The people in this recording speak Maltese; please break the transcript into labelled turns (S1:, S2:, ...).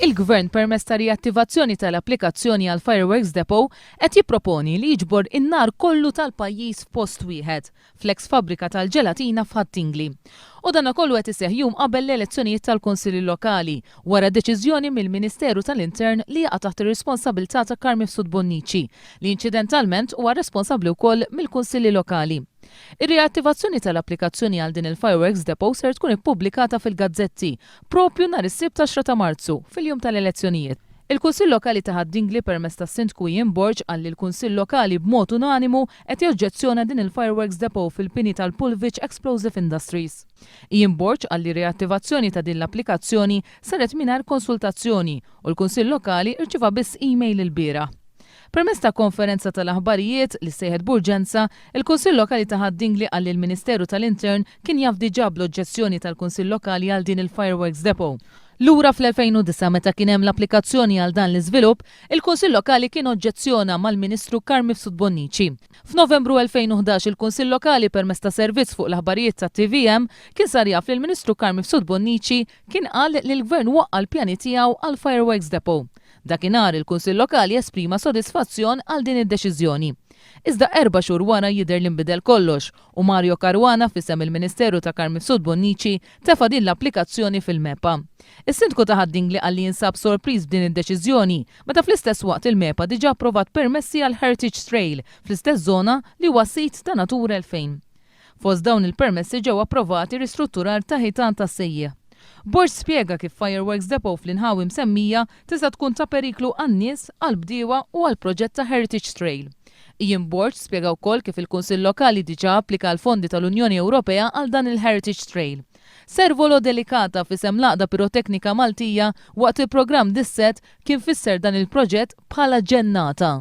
S1: Il-Gvern permezz ta' riattivazzjoni tal-applikazzjoni għal Fireworks Depot qed jipproponi li jiġbor in-nar kollu tal-pajjiż f'post wieħed, fl-eks fabbrika tal-ġelatina f'Ħad-Dingli. U dana kollu qed iseħħ jum qabel l-elezzjonijiet tal-Kunsilli Lokali, wara deċiżjoni mill-Ministeru tal-Intern li jaqa' taħt ir-responsabilità ta' Carm Mifsud Bonnici, li inċidentalment huwa responsabbli wkoll mill-Kunsilli Lokali. Ir-riattivazzjoni tal-applikazzjoni għal din il-fireworks depot ser tkun ippubblikata fil-gazzetti proprju nhar is-Sibt 10 ta' Marzu, fil-jum tal-elezzjonijiet. Il-Kunsill Lokali ta' Ħad-Dingli permezz tas-Sindku Ian Borg qal li l-Kunsill Lokali b'mod unanimu qed joġġezzjona din il-fireworks depot fil-pini tal-Pulvich Explosive Industries. Ian Borg qal li r-riattivazzjoni ta' din l-applikazzjoni saret mingħajr konsultazzjoni u l-Kunsill Lokali rċieva biss email ilbieraħ. Permezz ta' konferenza tal-aħbarijiet, li ssejħet b'urġenza, il-Kunsill Lokali ta' Ħad-Dingli qal li l-Ministeru tal-Intern kien jaf diġà bl-oġġezzjoni tal-Kunsill Lokali għal din il-fireworks depot. Lura fl-2009 meta kien hemm l-applikazzjoni għal dan l-iżvilupp, il-Kunsill Lokali kien oġġezzjona mal-Ministru Carm Mifsud Bonnici. F'Novembru 2011 il-Kunsill Lokali permezz ta' servizz fuq l-aħbarijiet tat-TVM kien sar jaf li l-Ministru Carm Mifsud Bonnici kien qal li l-Gvern waqqa' l-pjani tiegħu għall-fireworks depot. Dakinhar il-Kunsill Lokali esprima sodisfazzjon għal din id-deċiżjoni. Iżda erba' xhur wara jidher li nbidel kollox u Mario Caruana f'isem il-Ministeru ta' Carm Mifsud Bonnici tefa' din l-applikazzjoni fil-MEPA. Is-Sindku ta' Ħad-Dingli qal li jinsab sorpriż b'din id-deċiżjoni meta fl-istess waqt il-MEPA diġà approvat permessi għal Heritage Trail fl-istess żona li huwa sit ta' Natura 2000. Fost dawn il-permessi ġew approvati ristrutturar ta' ħitan tas-sejjieħ. Borg spjega kif fireworks depot fl-inħawi msemmija tista' tkun ta' periklu għan-nies, għall-bdiewa u għall-proġett ta' Heritage Trail. Ian Borg spjega wkoll kif il-Kunsill Lokali diġà applika għall-fondi tal-Unjoni Ewropea għal dan il-Heritage Trail. Servolo Delicata f'isem l-Għaqda Piroteknika Maltija waqt il-programm Dissett kien fisser dan il-proġett bħala ġennata.